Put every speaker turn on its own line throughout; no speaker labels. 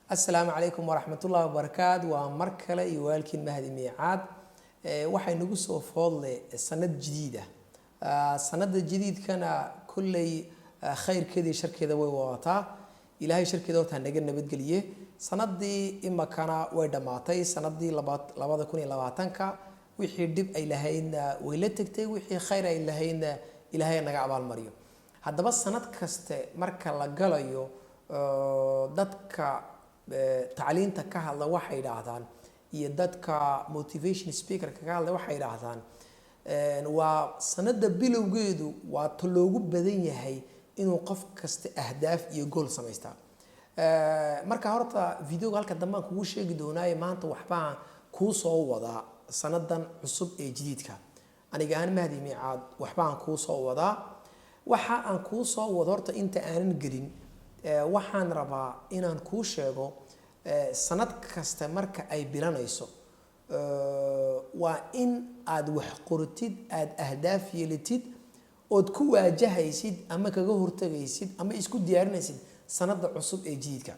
Asalaamu calaykum waraxmatullahi wabarakaatu. Waa mar kale iyo walaalkiin Mahdi Miicaad. Waxay nagu soo foodle sanad jadiid ah. Sanada jadiidkana kolley khayrkeeda iyo sharkeeda way wadataa. Ilaahay sharkeeda hortaa naga nabadgeliye. Sanadii imakana way dhammaatay, sanadii 2020-ka. Wixii dhib ay lahaydna way la tegtay, wixii khayr ay lahaydna Ilaahay naga abaalmariyo. Haddaba sanad kaste marka la galayo, dadka tacliinta ka hadla waxay idhaahdaan iyo dadka motivation speakerka ka hadla waxay idhaahdaan, waa sanada bilowgeedu waa ta loogu badan yahay inuu qof kasta ahdaaf iyo goal samaystaa. Marka horta videoga halka dambe aan kugu sheegi doonaaye, maanta waxbaan kuu soo wadaa sanadan cusub ee jadiidka. Aniga ahaan Mahdi Miicaad waxbaan kuu soo wadaa. Waxa aan kuu soo wado horta inta aanan gelin, waxaan rabaa inaan kuu sheego, sanad kasta marka ay bilanayso waa in aad wax qortid, aad ahdaaf yeelatid ood ku waajahaysid ama kaga hortagaysid ama isku diyaarinaysid sanada cusub ee jadiidka.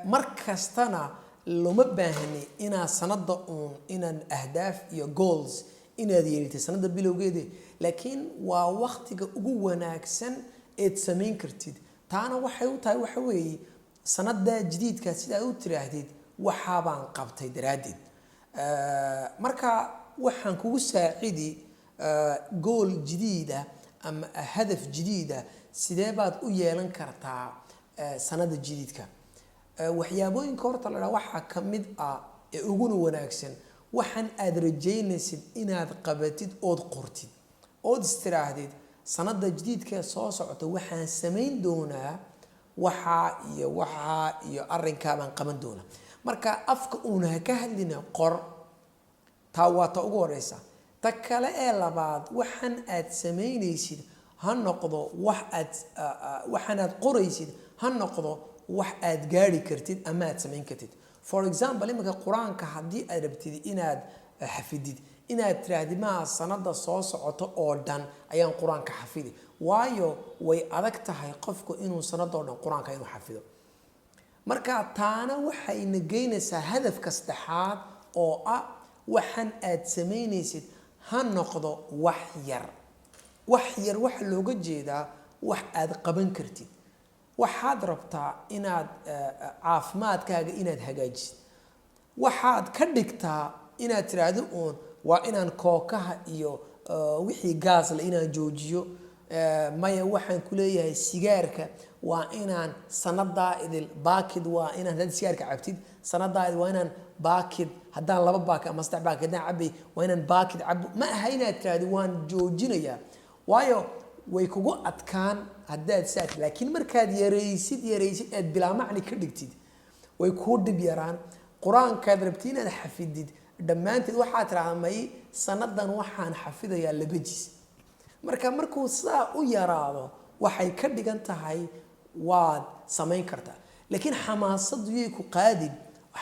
Mar kastana looma baahni inaad sanada uun inaad ahdaaf iyo goals inaad yeelatid sanada bilowgeeda, laakiin waa waktiga ugu wanaagsan eed samayn kartid. Taana waxay u tahay waxa weeye sanada jadiidka sidaad u tiraahdid waxaabaan qabtay daraaddeed. Marka waxaan kugu saacidi goal jadiida ama hadaf jadiida sidee baad u yeelan kartaa sanada jadiidka. Waxyaabooyinka horta la dhaha waxaa ka mid ah ee uguna wanaagsan, waxaan aad rajaynaysid inaad qabatid ood qortid ood istiraahdid sanada jadiidka soo socota waxaan samayn doonaa waxaa iyo waxaa iyo arrinkaa baan qaban doonaa. Marka afka uuna ha ka hadlina, qor. Taa waa ta ugu horeysa. Ta kale ee labaad, waxan aad samaynaysid ha noqdo wax aad waxan aad qoraysid ha noqdo wax aad gaari kartid ama aad samayn kartid. For example, iminka Qur-aanka haddii aad rabtid inaad xafidid, inaad tiraahdid maa sanada soo socota oo dhan ayaan Qur-aanka xafidi, waayo way adag tahay qofku inuu sanadoo dhan Qur-aanka inuu xafido. Marka taana waxayna geynaysaa hadafka saddexaad oo ah, waxan aad samaynaysid ha noqdo wax yar. Wax yar waxa looga jeedaa wax aad qaban kartid. Waxaad rabtaa inaad caafimaadkaaga inaad hagaajisid, waxaad ka dhigtaa inaad tiraahdo uun waa inaan kookaha iyo wixii gaasle inaan joojiyo. Maya, waxaan ku leeyahay sigaarka waa inaan sanadaa idil baakid, waa inaan haddaad sigaarka cabtid sanadaa idil waa inaan baakid, haddaan laba baakid ama saddex baakid haddaan cabay waa inaan baakid cabo. Ma aha inaad tiraahdo waan joojinayaa, waayo way kugu adkaan haddaad saad. Laakiin markaad yaraysid yaraysid aad bilaa macni ka dhigtid, way kuu dhib yaraan. Qur-aankaad rabtid inaad xafidid dhammaanteed, waxaad tidhahdaa may, sanadan waxaan xafidayaa laba jis. Marka markuu sidaa u yaraado, waxay ka dhigan tahay waad samayn kartaa. Laakiin xamaasaddu yay ku qaadin.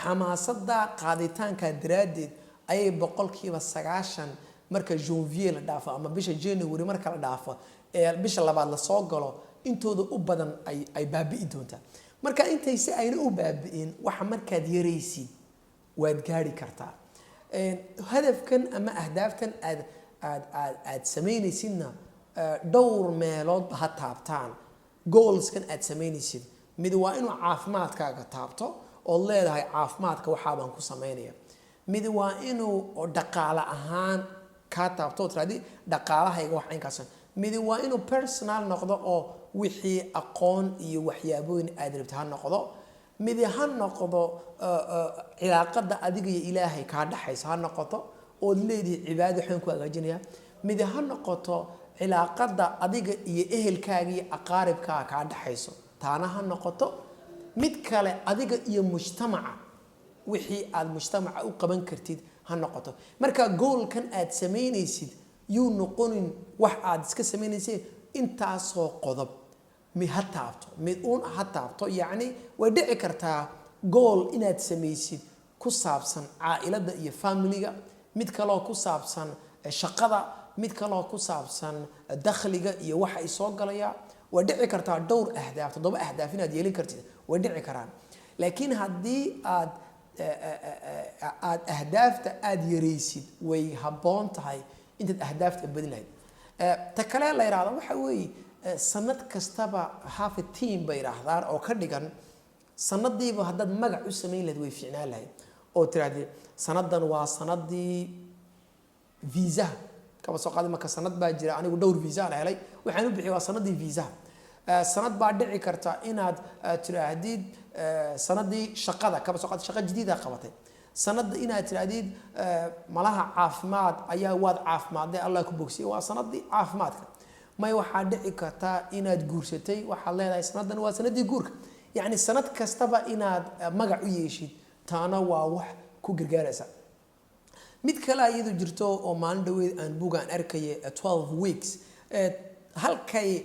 Xamaasadda qaaditaanka daraaddeed ayay 90% marka janvier la dhaafo ama bisha January marka la dhaafo ee bisha labaad lasoo galo, intooda u badan ay baabi'i doontaa. Marka intayse ayna u baabi'in, waxa markaad yaraysid waad gaari kartaa hadafkan ama ahdaaftan aad samaynaysidna. Dhowr meeloodba ha taabtaan goalskan aad samaynaysid. Mid waa inuu caafimaadkaaga taabto ood leedahay caafimaadka waxaabaan ku samaynaya. Mid waa inuu dhaqaale ahaan kaa taabto oo tiraahdi dhaqaalahayga wax caynkaas. Mid waa inuu personal noqdo oo wixii aqoon iyo waxyaabooyin aad rabto ha noqdo. Midi ha noqdo cilaaqada adiga iyo Ilaahay kaa dhaxaysa ha noqoto ood leedihi cibaado waxaan ku hagaajinaya. Midi ha noqoto cilaaqada adiga iyo ehelkaaga iyo aqaaribkaaga kaa dhaxayso, taana ha noqoto. Mid kale adiga iyo mujtamaca, wixii aad mujtamaca u qaban kartid ha noqoto. Marka goalkan aad samaynaysid yuu noqonin wax aad iska samaynaysid. Intaasoo qodob mid ha taabto, mid uun ha taabto. Yacni way dhici kartaa goal inaad samaysid ku saabsan caa'iladda iyo familiga, mid kaloo ku saabsan shaqada, mid kaloo ku saabsan dakhliga iyo waxa ay soo galaya. Way dhici kartaa dhowr ahdaaf, toddoba ahdaaf inaad yeelin kartid, way dhici karaan. Laakiin haddii aad ahdaafta aada yaraysid, way habboon tahay intaad ahdaafta badin lahayd. Ta kale la yidhahdo waxa weeye, sanad kastaba have a theme bay yidhaahdaan, oo ka dhigan sanadiiba haddaad magac u samayn lahayd way fiicnaan lahayd, oo tirahdee sanadan waa sanadii viisaha. Kaba soo qaadi marka sanad baa jira anigu dhowr visa aan helay, waxaan u bixiyay waa sanadii viisaha. Sanad baa dhici karta inaad tiraahdid sanadii shaqada. Kaba soo qaad shaqa jadiida qabatay sanada, inaad tiraahdid malaha caafimaad ayaa, waad caafimaadday, Allah ku bogsiyay, waa sanadii caafimaadka. May, waxaa dhici karta inaad guursatay, waxaad leedahay sanadan waa sanadii guurka. Yacni sanad kastaba inaad magac u yeeshid, taana waa wax ku gargaaraysa. Mid kale iyadu jirto oo maalin dhaweed aan buug aan arkaya, 12 weeks, halkay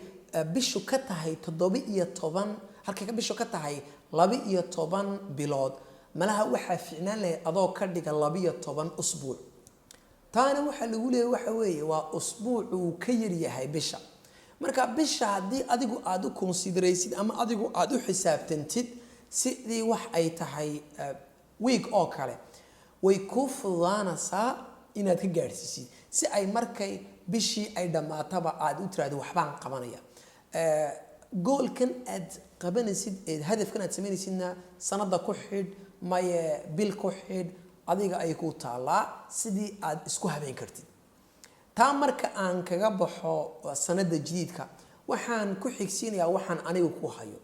bishu ka tahay 17, halkay bishu ka tahay 12 bilood, malaha waxaa fiicnaan lahayd adoo ka dhiga 12 usbuuc. Taana waxaa lagu leeyahy waxa weeye waa usbuuc uu ka yaryahay bisha. Marka bisha haddii adigu aada u consideraysid ama adigu aada u xisaabtantid sidii wax ay tahay week oo kale, way kuu fududaanaysaa inaad ka gaadhsiisid, si ay markay bishii ay dhammaataba aada u tiraahdo waxbaan qabanaya. Goalkan aad qabanaysid ee hadafkan aad samaynaysidna sanada ku xidh, maye bil ku xidh, adiga ay ku taallaa sidii aad isku habeyn kartid. Taa marka aan kaga baxo sanada jadiidka, waxaan ku xigsiinayaa waxaan anigu ku hayo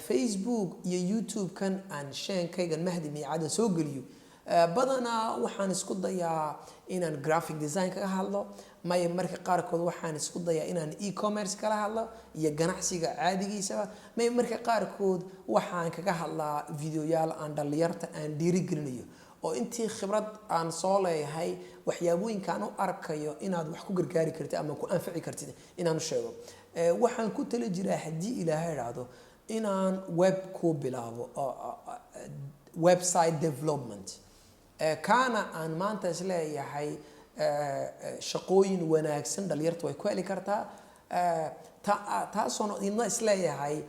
Facebook iyo YouTube-kan aan channelkaygan Mahdi Miicaadan soo geliyo. Badanaa waxaan isku dayaa inaan graphic design kaga hadlo, maya marka qaarkood waxaan isku dayaa inaan e-commerce kala hadlo iyo ganacsiga caadigiisaba, maya marka qaarkood waxaan kaga hadlaa videoyaal aan dhallinyarta aan dhiirigelinayo, oo intii khibrad aan soo leeyahay waxyaabooyinkaan u arkayo inaad wax ku gargaari kartid ama ku anfici kartid inaan u sheego. Waxaan ku tali jiraa, haddii Ilaahay idhaahdo, inaan web ku bilaabo, website development. Kaana aan maanta isleeyahay shaqooyin wanaagsan dhalinyarta way ku heli kartaa. Taasoon idna isleeyahay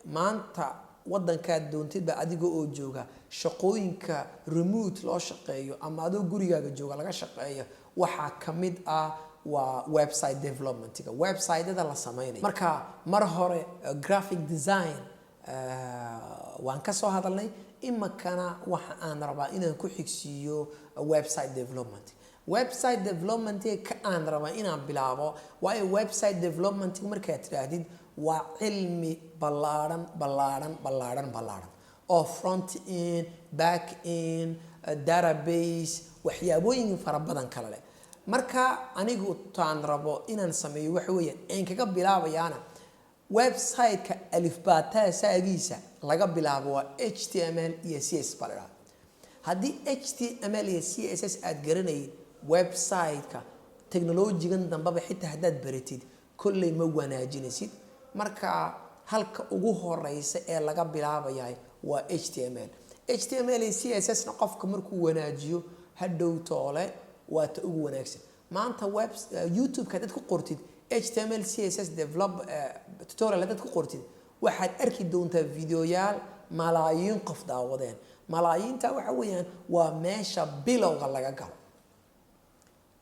maanta wadankaad doontidba adiga oo jooga, shaqooyinka remote loo shaqeeyo ama adoo gurigaaga jooga laga shaqeeyo, waxaa kamid ah waa website developmentga, websiteyada la sameynayo. Marka mar hore graphic design waan ka soo hadalnay, imikana waxa aan rabaa inaan ku xigsiiyo website development. Website development ka aan rabaa inaan bilaabo, waayo website development markaad tidhaahdid waa cilmi ballaadhan, ballaadhan, ballaadhan, ballaadhan, oo front end, back end, database, waxyaabooyin fara badan kale leh. Marka anigu taan rabo inaan sameeyo waxa weeyaan een kaga bilaabayaana website-ka alifbaataagiisa laga bilaabo waa HTML iyo CSS baa la idhaha. Haddii HTML iyo CSS aad garanayd, website-ka technologygan dambaba xitaa haddaad baratid kolley ma wanaajinaysid. Marka halka ugu horeysa ee laga bilaabayahay waa HTML. HTML iyo CSS na qofka markuu wanaajiyo, hadhow toole waa ta ugu wanaagsan. Maanta web YouTube-ka haddaad ku qortid HTML CSS develop tutorial, haddaad ku qortid, waxaad arki doontaa videoyaal malaayiin qof daawadeen. Malaayiinta waxa weeyaan waa meesha bilowga laga galo.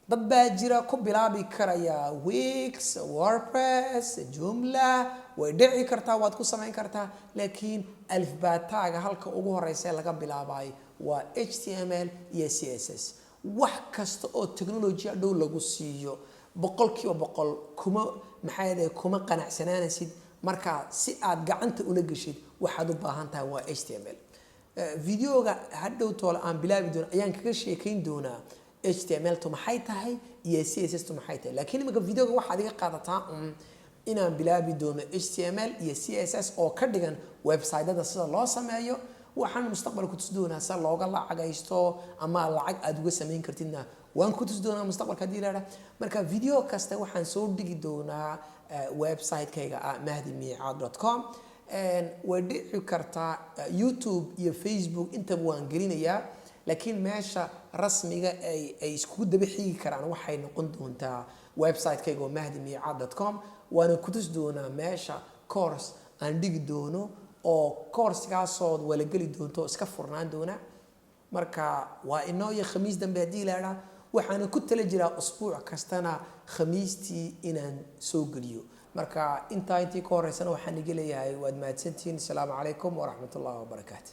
Dad baa jira ku bilaabi karaya Wix, WordPress, Joomla, way dhici kartaa, waad ku samayn kartaa, laakiin alifbaataaga halka ugu horeysa ee laga bilaabayo waa HTML iyo CSS. Wax kasta oo technology dhow lagu siiyo, 100% kuma maxaa kuma qanacsanaanaysid. Marka si aad gacanta ula geshid, waxaad u baahan tahay waa HTML. Videoga hadhow toole aan bilaabi doono ayaan kaga sheekayn doonaa HTML tu maxay tahay iyo CSS tu maxay tahay. Laakiin imika videoga waxaad iga qaadataa un inaan bilaabi doono HTML iyo CSS oo ka dhigan website-yada sida loo sameeyo. Waxaan mustaqbalka ku tusi doonaa sida looga lacagaysto ama lacag aad uga samayn kartidna waan ku tusi doonaa mustaqbalka, haddii la. Marka video kasta waxaan soo dhigi doonaa website-kayga ah mahdimiicaad.com. Way dhici kartaa YouTube iyo Facebook intaba waan gelinayaa, laakiin meesha rasmiga ay iskugu daba xigi karaan waxay noqon doontaa website-kayga oo mahdimiicaad.com. Waana ku tusi doonaa meesha course aan dhigi doono, oo course-kaasood wala geli doonto, iska furnaan doona. Marka waa inoo iyo Khamiis dambe haddii la idhaa. Waxaana ku tala jiraa usbuuc kastana Khamiistii inaan soo geliyo. Marka intaa intii ka horeysana waxaan iga leeyahay waad mahadsantihiin. Asalaamu calaykum waraxmat ullahi wabarakaatu.